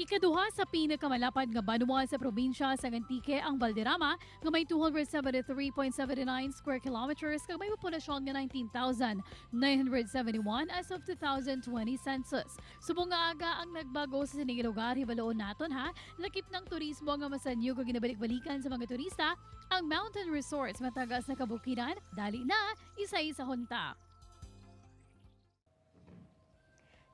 Ikaduha sa pinakamalapad nga banwa sa probinsya sa Antique ang Valderrama nga may 273.79 square kilometers kag may populasyon nga 19,971 as of 2020 census. Subong nga aga ang nagbago sa sining lugar, hibaluon naton ha, lakip ng turismo nga masanyog ug ginabalik-balikan sa mga turista, ang mountain resorts matagas na kabukiran, dali na, isa-isa hunta.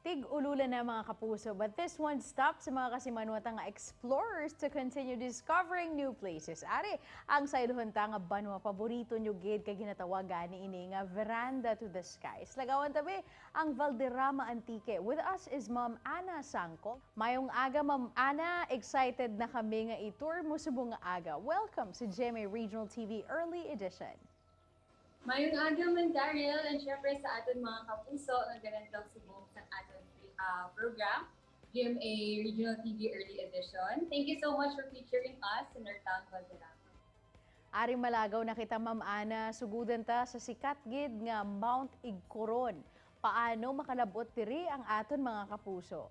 Tig-ululan na, mga kapuso, but this one stops sa mga kasimanwata nga explorers to continue discovering new places. Ari, ang saylohan ta nga banwa, paborito nyo gid kay ginatawag gani ini nga veranda to the skies. Lagawan tabi ang Valderrama, Antique. With us is Ma'am Ana Sangko. Mayong aga, Ma'am Ana, excited na kami nga i-tour mo subong nga aga. Welcome sa GMA Regional TV Early Edition. Mayong aga man, Daryl, and syempre sa aton mga kapuso nga ganadlong subong sa aton program, GMA Regional TV Early Edition. Thank you so much for featuring us in our town, Valderrama. Ari malagaw na kita, Ma'am Ana, sugudan ta sa sikat gid nga Mount Igkuron. Paano makalabot diri ang aton mga kapuso?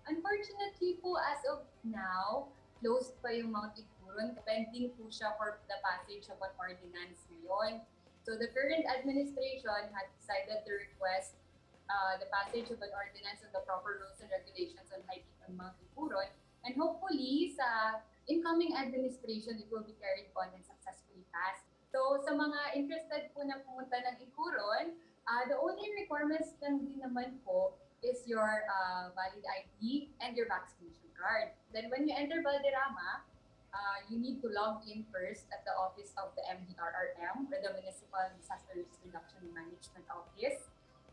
Unfortunately po, as of now, closed pa yung Mount Igkuron. Pending po siya for the passage of an ordinance ngayon. So the current administration had decided to request the passage of an ordinance on the proper rules and regulations on hiking on Mount Igkuron. And hopefully, sa incoming administration, it will be carried on and successfully passed. So sa mga interested po na pumunta ng Igkuron, the only requirements lang din naman po is your valid ID and your vaccination card. Then when you enter Valderrama, you need to log in first at the office of the MDRRM or the Municipal Disaster Risk Reduction and Management Office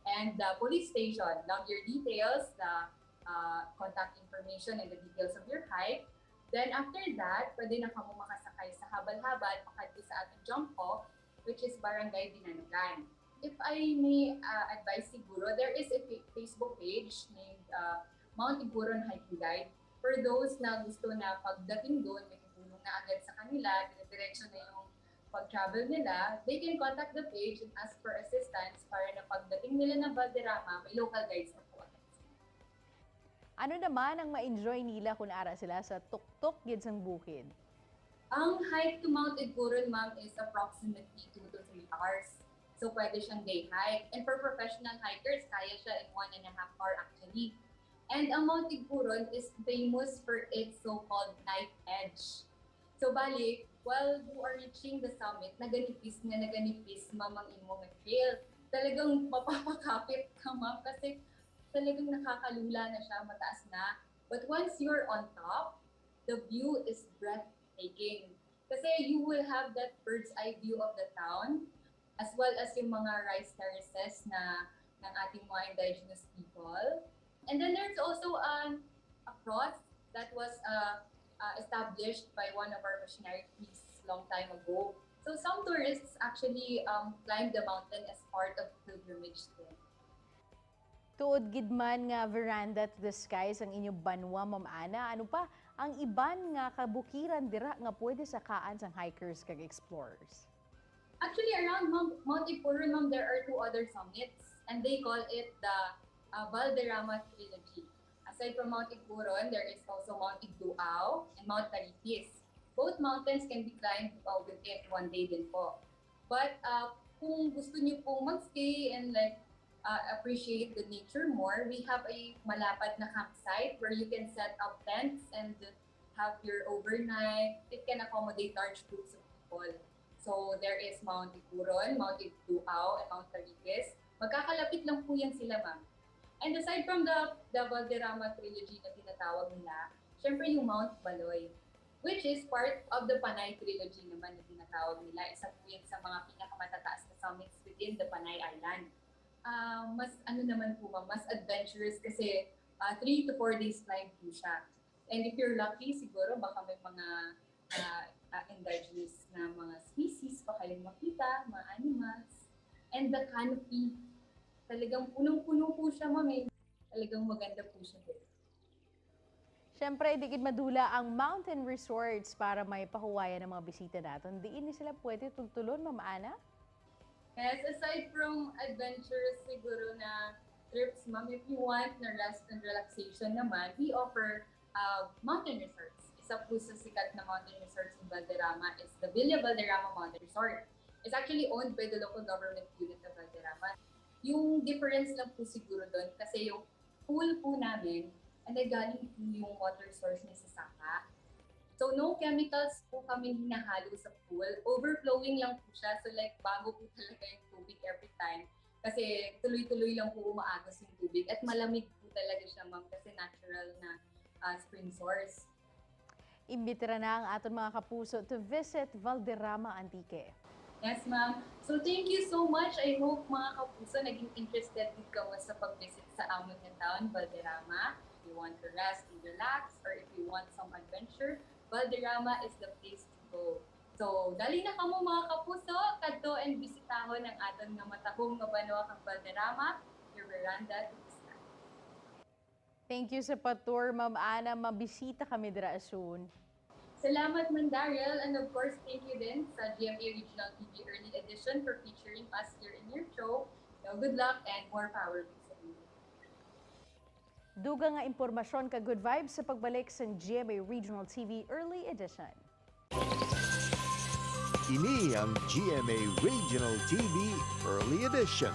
and the police station. Log your details, the contact information and the details of your hike. Then after that, pwede na kamo makasakay sa habal-habal pakadto sa atong jump off, which is Barangay Binanugan. If I may advise siguro, there is a Facebook page named Mount Igkuron Hiking Guide. For those na gusto na pagdating doon, may tutulong na agad sa kanila, diretso na yung pag-travel nila, they can contact the page and ask for assistance para na pagdating nila ng Valderrama, may local guides na po agad. Ano naman ang ma-enjoy nila kung ara sila sa tuktok gid sang bukid? Ang hike to Mount Igkuron, ma'am, is approximately 2 to 3 hours. So, pwede siyang day hike. And for professional hikers, kaya siya in 1.5 hour actually. And ang Mount Igkuron is famous for its so-called knife edge. So, bali, while you are reaching the summit, naganipis na naganipis, ma'am, ang imong trail. Talagang mapapakapit ka, ma'am, kasi talagang nakakalula na siya, mataas na. But once you're on top, the view is breathtaking. Kasi you will have that bird's eye view of the town, as well as yung mga rice terraces na ng ating mga indigenous people. And then there's also a cross that was established by one of our missionary priests long time ago. So some tourists actually climb the mountain as part of pilgrimage din. Tuod gid man nga veranda to the skies ang inyong banwa, Ma'am Ana. Ano pa ang iban nga kabukiran dira nga pwede sakaan sang hikers kag explorers? Actually, around Mount Igkuron, ma'am, there are two other summits, and they call it the Valderrama Trilogy. Aside from Mount Igkuron, there is also Mount Igduao and Mount Taritis. Both mountains can be climbed within one day din po. But kung gusto niyo pong magstay and like appreciate the nature more, we have a malapad na campsite where you can set up tents and have your overnight. It can accommodate large groups of people. So there is Mount Igkuron, Mount Igduao, and Mount Taritis. Magkakalapit lang po yan sila, ma'am. And aside from the Valderrama Trilogy na tinatawag nila, syempre yung Mount Baloy, which is part of the Panay Trilogy naman na tinatawag nila. Isa po yan sa mga pinakamatataas na summits within the Panay Island. Mas ano naman po, ma'am, mas adventurous kasi 3 to 4 days climb po siya. And if you're lucky, siguro baka may mga indigenous na mga species pa kayong makita, mga animals. And the canopy, talagang punong-puno po siya, ma'am, eh. Talagang maganda po siya din. Siyempre, di gid madula ang mountain resorts para may pahuwayan ng mga bisita naton. Diin ni sila pwede tultulon, Ma'am Ana? Yes, aside from adventurous siguro na trips, ma'am, if you want na rest and relaxation naman, we offer mountain resorts. Isa po sa sikat na mountain resorts in Valderrama is the Villa Valderrama Mountain Resort. It's actually owned by the local government unit of Valderrama. Yung difference lang po siguro doon kasi yung pool po namin, ang galing po yung water source niya sa sapa. So no chemicals po kami hinahalo sa pool. Overflowing lang po siya. So like bago po talaga yung tubig every time. Kasi tuloy-tuloy lang po umaagos yung tubig. At malamig po talaga siya, ma'am, kasi natural na spring source. Imbitira na ang aton mga kapuso to visit Valderrama, Antique. Yes, ma'am. So thank you so much. I hope, mga kapuso, naging interested din kamo sa pag-visit sa amon nga town, Valderrama. If you want to rest and relax or if you want some adventure, Valderrama is the place to go. So, dali na kamo, mga kapuso, kadto and bisitahon ang aton nga matahong nga banwa kang Valderrama, your veranda to the sky. Thank you sa pa-tour, Ma'am Ana. Mabisita kami dira soon. Salamat, Ma'am Daryl. And of course, thank you din sa GMA Regional TV Early Edition for featuring us here in your show. So, good luck and more power sa inyo. Dugang nga impormasyon kag good vibes sa pagbalik sa GMA Regional TV Early Edition. Ini ang GMA Regional TV Early Edition.